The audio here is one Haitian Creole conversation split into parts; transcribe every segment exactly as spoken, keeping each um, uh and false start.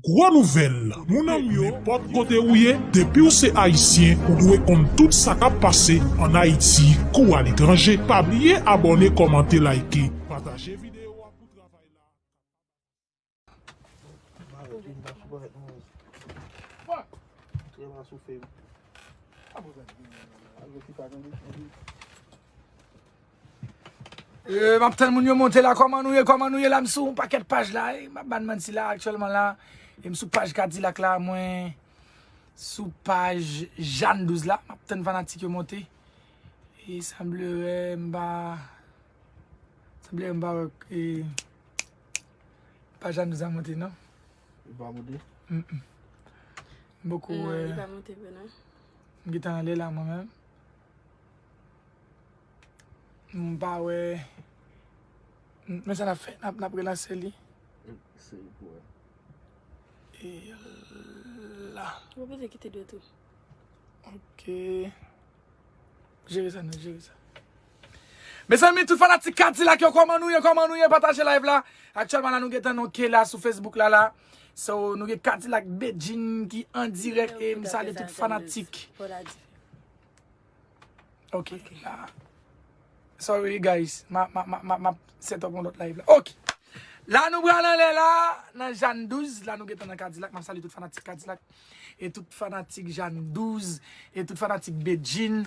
Gwo nouvèl, moun an m yo, nenpòt kote ou ye, depi w se Ayisyen, ou dwe konn tout sa k ap pase ann Ayiti kou aletranje. Pa bliye abòne, kòmante, like, pataje videyo a pou travay la. Eh, m ap tann moun yo monte la. Kòman nou ye? Kòman nou ye la? M sou yon pakèt paj la, eh. M ap ban manti la, aktyèlman la. E m sou paj Kadilak la, mwen sou paj Jàn douz la. M ap tann fanatik yo monte. E sanblere m pa, sanblere m pa wè, eh, paj Jàn douz la monte, non. Li pa monte? Mm, mm. M poko Non, wè. Li pa monte vre, non. M gentan anlè la, mwen menm. M pa wè. Men sa n ap fè, n ap, n ap relanse li. Se pou wè. E la. Ou oblije kite dwèt ou. Ok. Jere sa, non, jere sa. Mezanmi, tout fanatik Kadilak yo, kòman nou ye, kòman nou ye? Pataje live la. Aktyèlman la, nou gentan nan Kela sou Facebook la, la. So, nou gen Kadilak Bedjine ki an dirèk e m salye tout fanatik. Ok, la. Sorry, guys. Ma, ma, ma, ma, ma set up yon lòt live la. Ok. La, nou pral anlè la, nan Jàn douz. La, nou gentan nan Kadilak. M ap salye tout fanatik Kadilak. E tout fanatik Jàn douz. E tout fanatik Bedjine.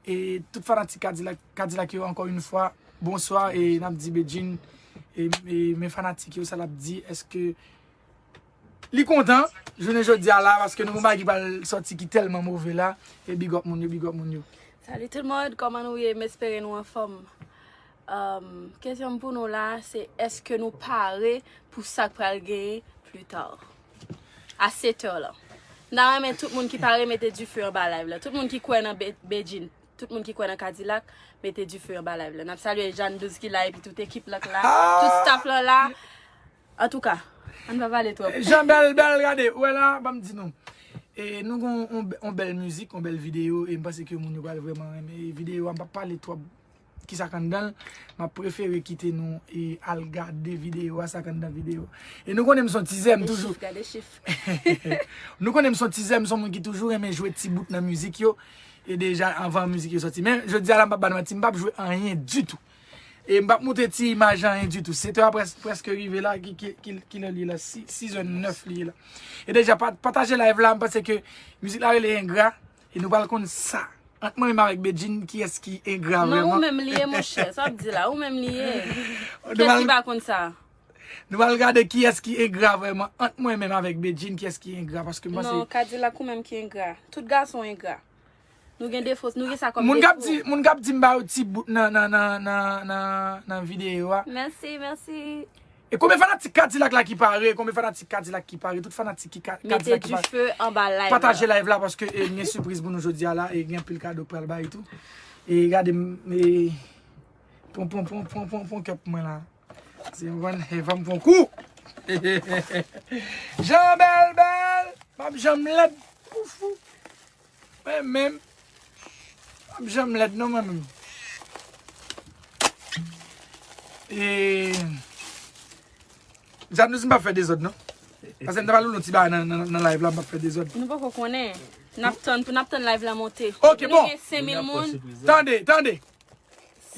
E tout fanatik Kadilak, Kadilak yo, ankò yon fwa. Bonswa. E n ap di Bedjine. E, e men fanatik yo, sa l ap di. Èske Li kontan jounen jodi a la, paske nou gon bagay ki pral sòti ki tèlman move la. E big up moun yo, big up moun yo. Salut tout le monde, kòman nou ye? M espere nou anfòm. Um, kesyon m pou nou la, se èske nou pare pou sa k pral genyen pli ta? A sèt è la. N a renmen tout moun ki pare mete dife anba live la. Tout moun ki kwè nan Be- Bedjine, tout moun ki kwè nan Kadilak, mete dife anba live la. N ap salye Jàn douz ki la epi tout ekip la k la. Tout staff la la. Antouka, ann pa pale twòp. Jan bèl, bèl, gade, ou wè la, ban m di nou. E nou gon on, on bèl mizik, on bèl videyo, e m panse ke moun yo pral vrèman renmen videyo a. M p ap pale twòp kisa k anndan l, m ap prefere kite nou e al gade videyo a, sa k anndan videyo a. E nou konnen m se yon tizè, m toujou. Gade chif, gade chif. Nou konnen m se yon tizè, m se yon moun ki toujou renmen jwe ti bout nan mizik yo. E deja, anvan mizik yo sòti. Men, jodi a la, m p ap ba nou manti, m p ap jwe anyen ditou. E m p ap montre ti imaj anyen ditou. Sèt è a près- prèske rive la, ki, ki, ki, ki lè li ye la? Sis è nèf li ye la. E deja, pa- pataje live la, m panse ke mizik la rele Engra, e nou pral konn sa. Ant mwen menm avèk Bedjine, kiyès ki engra vrèman? Non, ou menm li ye, monchè. Sa w ap di la, ou menm li ye. Kiyès ki pa konn sa? Nou pral gade kiyès ki engra vrèman ant mwen menm avèk Bedjine, kiyès ki engra, paske m panse. Non, Kadilak ou menm ki engra. Tout gason engra. Nou gen defo, nou gen sa kòm defo. Moun k ap di, moun k ap di m ba yo ti bout nan, nan, nan, nan, nan, nan videyo a. Mèsi, mèsi. E konbyen fanatik Kadilak la ki pare? Konbyen fanatik Kadilak ki pare? Tout fanatik ki ka- Kadilak ki pare. Mete dife anba live la. Pataje live la paske, e, gen sipriz pou nou jodi a la e gen anpil kado k pral bay tou. E gade m, e, pon, pon, pon kèp mwen la. Se yon grenn heavy m pran kou. Jan bèl bèl, m ap janm lèd pou fou. Mwen menm, m ap janm lèd non mwen menm. E Jàn douz m p ap fè dezòd non. Paske m ta pral loulou ti bagay nan, nan, nan live la, m p ap fè dezòd. Nou poko konnen. N ap tann, pou n ap tann live la monte. Ok, bon. Nou gen senk mil moun. Tande, tande.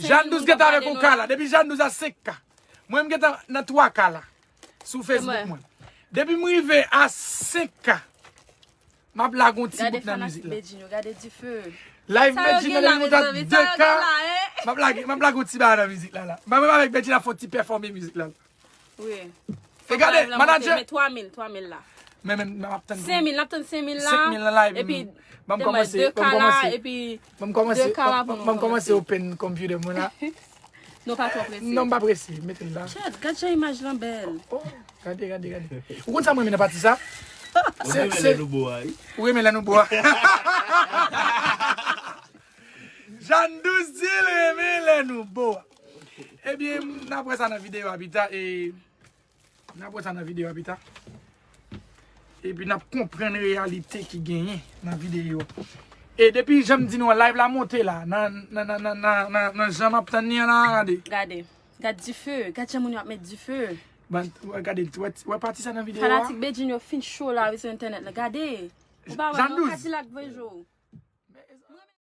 Jàn douz gentan avèk yon K la. Depi Jàn douz a senk K. Mwen, m gentan nan twa K la. Sou Facebook mwen. Depi m rive a senk K, m ap lage yon ti bout nan mizik la. Gade fanatik Bedjine yo, gade dife. Live Bedjine nan depi nou ta de K, m ap lage, m ap lage yon ti bagay nan mizik la, la. Mwen menm avèk Bedjine ap fè yon ti pèfòme mizik la. Wi. E gade, manager. Men twa mil, twa mil la. Men, men, men, m ap tann senk mil, n ap tann senk mil la. Senk mil nan live. Epi, ban m kòmanse, ban m kòmanse, epi ban m kòmanse, ban m kòmanse open computer mwen la. Non, pa twò prese. Non, m pa prese, mete l la. Chat, gad jan imaj lan bèl. Oh, gade, gade, gade. Ou konn sa m renmen nan pati sa? Ou renmen lè nou bo a, wi. Ou renmen lè nou bo a. Jàn douz di l renmen lè nou bo a. Ebyen, n ap wè sa nan videyo a pita, e n ap wè sa nan videyo a pita. Epi n ap konprann reyalite ki genyen nan videyo a. E depi jan m di nou an, live la monte la, nan, nan, nan jan m ap tann li an la, gade. Gade. Gad dife. Gad jan moun yo ap met dife. Ban, wè, gade, wè, wè pati sa nan videyo a? Fanatik Bedjine yo fin cho la sou entènèt la. Gade. Ou pa wè Jean non, Douze. Kadilak voye jwe w.